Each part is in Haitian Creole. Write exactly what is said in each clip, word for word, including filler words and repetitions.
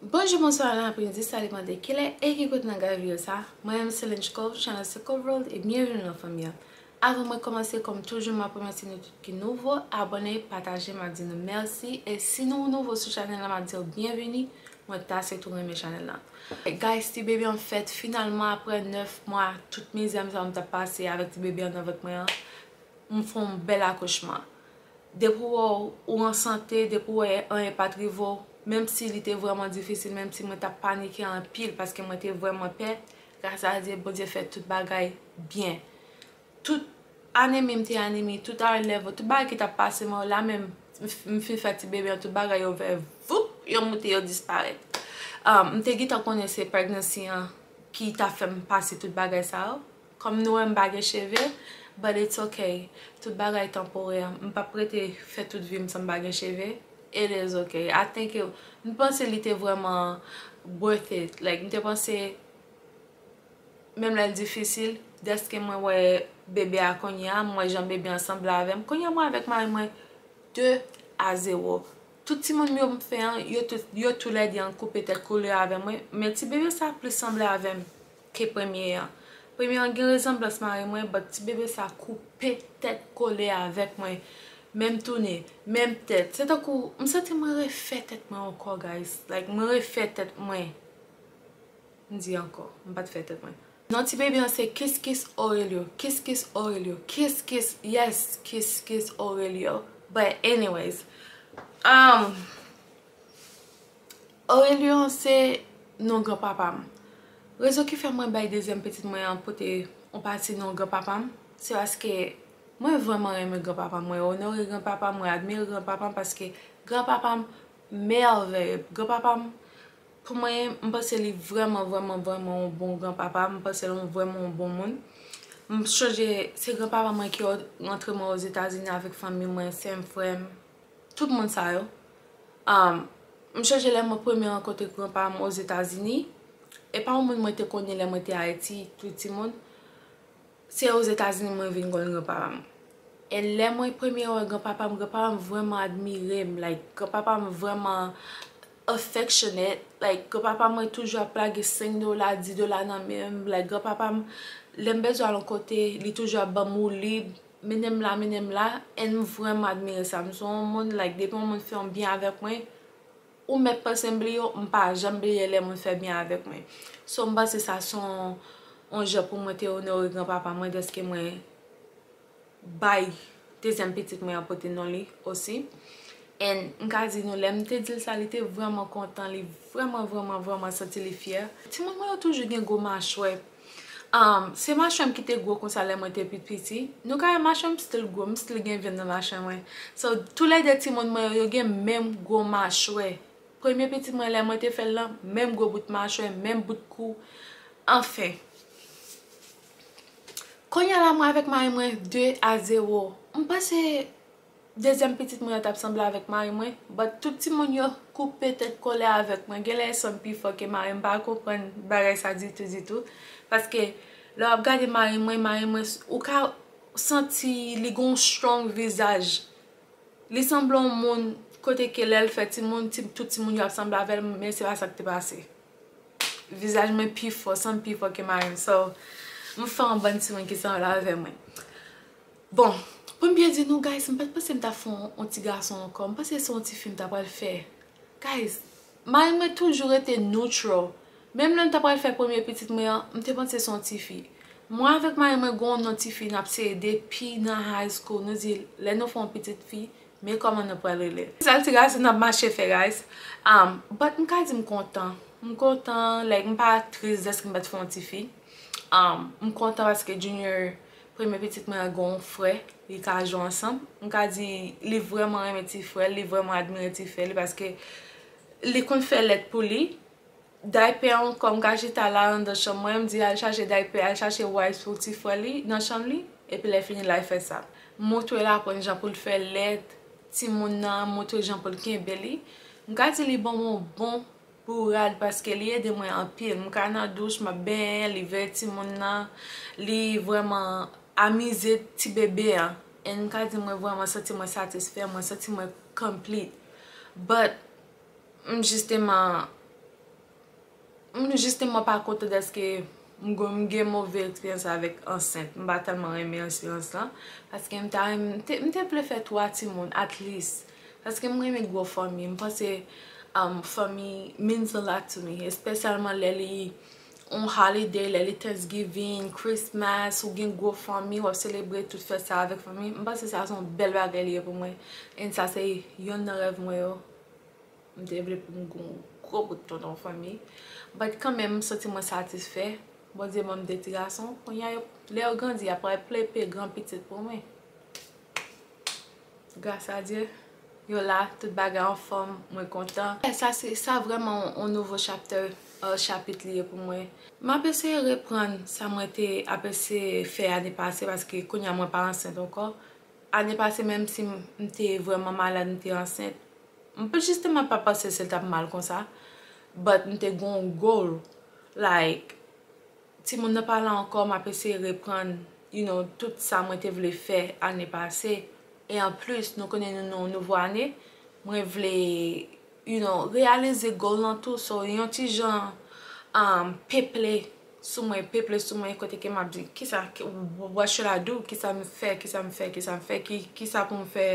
Bonjou, bonswa, bon apremidi, sa depann de kilè e ki kote nan gade videyo sa. Mwen menm se Lynch Cove, channel se Cove World, e byenveni nan fanmi an. Avan mwen kòmanse, kòm toujou, m ap remèsye nou tout ki nouvo, abòne, pataje, m ap di nou mèsi. E si nou nouvo sou chanèl la, m ap di w byenveni, mwen ta sitou renmen chanèl la. Guys, ti bebe an fèt finalman apre nèf mwa, tout mizè m sa m t ap pase avèk ti bebe an nan vant mwen an. M fè yon bèl akouchman. Depi w wè w an sante, depi w wè anyen pa t rive w, menm si li te vrèman difisil, menm si mwen t ap panike anpil paske mwen te vrèman pè, gras a Dye, Bondye fè tout bagay byen. Tout anemi m te anemi, tout high level, tout bagay ki t ap pase mwen yo la menm, m f- m fin fè ti bebe an, tout bagay yo fè voup, yo moute, yo disparèt. Um, m te gentan konnen se pregnancy an ki t ap fè m pase tout bagay sa yo. Kòm nou wè m pa gen cheve, but it's okay. Tout bagay tanporè. M p ap rete fè tout vi m san m pa gen cheve. It is okay. I think it, m panse li te vrèman worth it. Like, m te panse, menm lè l difisil, dèske mwen wè bebe a kounye a, m wè jan bebe a sanble avè m. Kounye a, mwen avèk mari mwen, de a zewo. Tout timoun yo m fè an, yo tout, yo toulède an koupe tèt kole avè mwen, men ti bebe sa plis sanble avè m ke premye an. Premye an gen resanblans mari mwen, but ti bebe sa koupe tèt kole avèk mwen. Menm tounen, menm tèt. Se tankou, m santi mwen refè tèt mwen ankò, guys. Like, mwen refè tèt mwen. M di ankò, m pa t fè tèt mwen. Non ti bebe an se Kiskis Aurelio, Kiskis Aurelio, Kiskis, yes, Kiskis Aurelio. But anyways, um, Aurelio se non granpapa m. Rezon ki fè mwen bay dezyèm pitit mwen an pote yon pati non granpapa m, se paske mwen vrèman renmen granpapa m, mwen onore granpapa m, mwen admire granpapa m paske granpapa m mèvèye. Granpapa m, pou mwen, m panse li vrèman, vrèman, vrèman yon bon granpapa. M panse l yon vrèman yon bon moun. M sonje se granpapa mwen ki rantre mwen Ozetazini avèk fanmi mwen, sè m, frè m, tout moun sa yo. Um, m sonje lè mwen premye rankontre granpapa m Ozetazini, e pa yon moun mwen te konnen lè mwen te Ayiti, tou timoun. Se Ozetazini mwen vin konn granpapa m. E lè mwen premye wè granpapa m, granpapa m vrèman admire m. Like, granpapa m vrèman affectionate. Like, granpapa mwen toujou ap lage senk dola, dis dola nan men m. Like, granpapa m, lè m bezwen al yon kote, li toujou ap ban m woulib, mennen m la, mennen m la. And m vrèman admire sa. M se yon moun, like, depi yon moun fè yon byen avèk mwen, ou mèt panse m bliye w, m pa janm bliye lè moun fè byen avèk mwen. So, m panse sa se yon, yon jan pou mwen te onore granpapa mwen, dèske mwen bay dezyèm pitit mwen an pote non li osi. And m ka di nou, lè m te di l sa, li te vrèman kontan, li vrèman, vrèman, vrèman santi li fyè. Timoun mwen yo toujou gen gwo machwè. Um, se machwè m ki te gwo konsa lè mwen te pi piti. Nou ka wè machwè m still gwo, m still gen venn nan machwè mwen. So, toulède timoun mwen yo, yo gen menm gwo machwè. Premye pitit mwen, lè mwen te fè l lan, menm gwo bout machwè, menm bout kou. Anfen. Kounye a la, mwen avèk mari mwen, de a zewo. M panse dezyèm pitit mwen an t ap sanble avèk mari mwen, but tout timoun yo koupe tèt kole avèk mwen. Genlè san m pi fò ke mari m, m pa konprann bagay sa ditou, ditou. Paske lè w ap gade mari mwen, mari mwen, ou ka santi li gon strong vizaj. Li sanble yon moun kote ke lè l fè timoun, ti, tout timoun yo ap sanble avè l, men se pa sa k te pase. Vizaj mwen pi fò, san m pi fò ke mari m. So, m fè yon bann timoun ki sanble avè mwen. Bon, pou m byen di nou, guys, m pa t panse m t ap fè yon, yon ti gason ankò. M panse se yon ti fi m ta pral fè. Guys, mari mwen toujou rete neutral. Menm lè m ta pral fè premye pitit mwen an, m te panse se yon ti fi. Mwen avèk mari mwen gen yon non ti fi n ap seye depi nan high school. Nou di, lè nou fè yon pitit fi, men kòman nou pral rele l. Sèl ti gason n ap mache fè, guys. Um, but m ka di m kontan. M kontan, like, m pa tris dèske m pa t fè yon ti fi. Um, m kontan paske Junior, premye pitit mwen an, gen yon frè, li ka jwe ansanm. M ka di, li vrèman renmen ti frè l, li vrèman admire ti frè li paske li konn fè lèt pou li. Daypè ankò, m ka chita la anndan chanm mwen, m di al chache daypè, al chache wipes pou ti frè li nan chanm li, epi lè fini l al fè sa. M montre l aprann jan pou l fè lèt timoun nan, montre jan pou l kenbe li. M ka di li ban m yon bon bourad paske li ede mwen anpil. M ka nan douch, m ap benyen, li veye timoun nan, li vrèman amize ti bebe an. And m ka di mwen vrèman santi mwen satisfè, mwen santi mwen complete. But, m jisteman M jisteman pa kontan dèske m gen, m gen move eksperyans avèk ansent. M pa tèlman renmen eksperyans lan. Paske m ta renmen, m te, m te vle fè twa timoun, at least. Paske m renmen gwo fanmi. M panse um, fanmi means a lot to me. Espesyalman lè li yon holiday, lè li Thanksgiving, Christmas, ou gen gwo fanmi, w ap selebre tout fèt sa avèk fanmi. M panse sa se yon bèl bagay li ye pou mwen. And sa se yonn nan rèv mwen yo. M te vle pou m gen yon gwo bout tonton fanmi. But kanmenm, m santi mwen satisfè. Bondye ban m de ti gason. Kounye a, yo, lè yo grandi, y ap pral plepe gran pitit pou mwen. Gras a Dye, yo la, tout bagay anfòm, mwen kontan. Sa se, sa vrèman yon, yon nouvo chapter, euh, chapit li ye pou mwen. M ap eseye reprann sa mwen te ap eseye fè ane pase, paske kounye a mwen pa ansent ankò. Ane pase, menm si m, m te vrèman malad, m te ansent, m pa, jisteman pa panse se t ap mal konsa. But m te gen yon goal, like, timoun nan pa la ankò, m ap eseye reprann, you know, tout sa mwen te vle fè ane pase. E anplis, nou konnen nou nan yon nouvo ane, mwen vle, you know, reyalize goal lan tou. So, yon ti jan um, peple sou mwen, peple sou mwen, kote ke m ap di, kisa, ki- what should I do? Kisa m fè, kisa m fè, kisa m fè, ki, kisa pou m fè,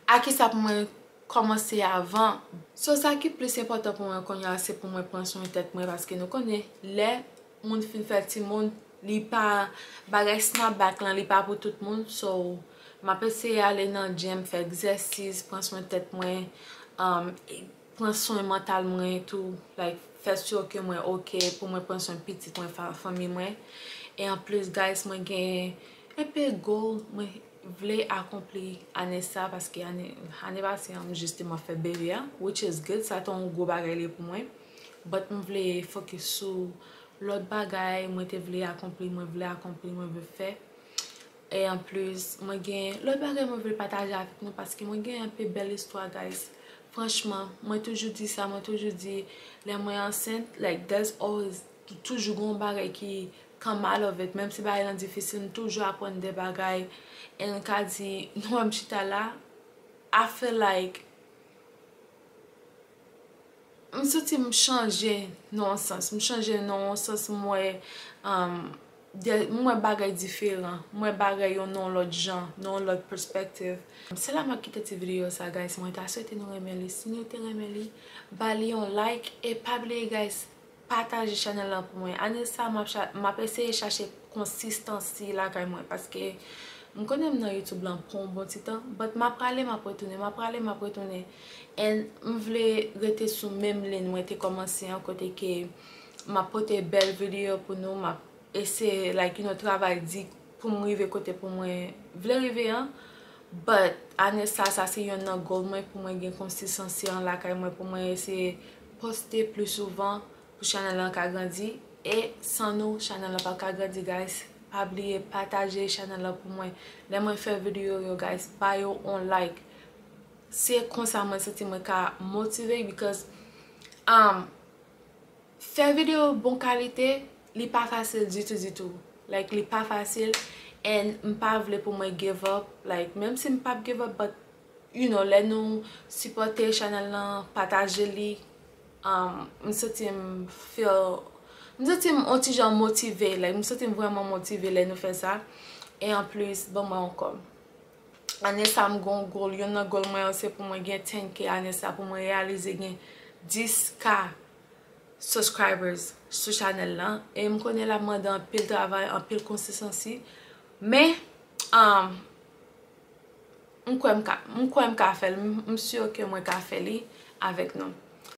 a kisa pou mwen kòmanse avan. So, sa ki plis enpòtan pou mwen kounye a, se pou mwen pran swen tèt mwen, paske nou konnen, lè moun fin fè timoun, li pa, bagay snap back lan, li pa pou tout moun. So, m ap eseye ale nan gym, fè egzèsis, pran swen tèt mwen, um, e pran swen mantal mwen tou, like, fè si ke mwen oke, pou mwen pran swen pitit mwen, fa- fanmi mwen. E anplis, guys, mwen gen enpe goal mwen vle akonpli ane sa, paske ane, ane pase an, m jisteman fè bebe a, which is good, sa te yon gwo bagay li ye pou mwen. But m vle focus sou lòt bagay mwen te vle akonpli, mwen vle akonpli, mwen vle fè. E anplis, mwen gen lòt bagay mwen vle pataje avèk nou, paske mwen gen enpe bèl istwa, guys. Franchman, mwen toujou di sa, mwen toujou di, lè mwen ansent, like, there's always, toujou gen yon bagay ki come out of it. Menm si bagay lan difisil, m toujou aprann de bagay. E m ka di, nou wè m chita la, I feel like, m santi m chanje nan yon sans. M chanje nan yon sans, m wè, um, de- m wè bagay diferan. M wè bagay yo nan yon lòt jan, nan yon lòt perspective. Se la m ap kite ti videyo sa, guys. Mwen ta swete nou renmen li. Si nou te renmen li, ba li yon like. E pa bliye, guys, pataje chanèl lan pou mwen. Ane sa, m ap cha- m ap eseye chache konsistansi lakay mwen, paske m konnen m nan YouTube lan pou yon bon ti tan, but m ap prale, m ap retounen, m ap prale, m ap retounen. And m vle rete sou menm liy mwen te kòmanse an, kote ke m ap pote bèl videyo pou nou, m ap eseye, like, you know, travay di pou m rive kote pou mwen vle rive an. But ane sa, sa se yonn nan goal mwen, pou mwen gen konsistansi an lakay mwen, pou mwen eseye poste pli souvan, pou chanèl lan ka grandi. E san nou, chanèl lan pa ka grandi, guys. Pa bliye pataje chanèl lan pou mwen. Lè mwen fè videyo yo, guys, ba yo on like. Se konsa mwen santi mwen ka motive, because um, fè videyo bon kalite, li pa fasil ditou, ditou. Like, li pa fasil, and m pa vle pou mwen give up. Like, menm si m p ap give up, but, you know, lè nou sipòte chanèl lan, pataje li, um, m santi m feel, m santi m on ti jan motive, like, m santi m vrèman motive lè nou fè sa. E anplis, ban mwen yon kòb. Ane sa, m gon goal, yonn nan goal mwen yo, se pou mwen gen ten K ane sa, pou mwen reyalize gen dis K subscribers sou chanèl lan. E m konnen l ap mande anpil travay, anpil konsistansi. Men, um, m kwè m ka, m kwè m ka fè l. M, m si ke mwen ka fè li avèk nou.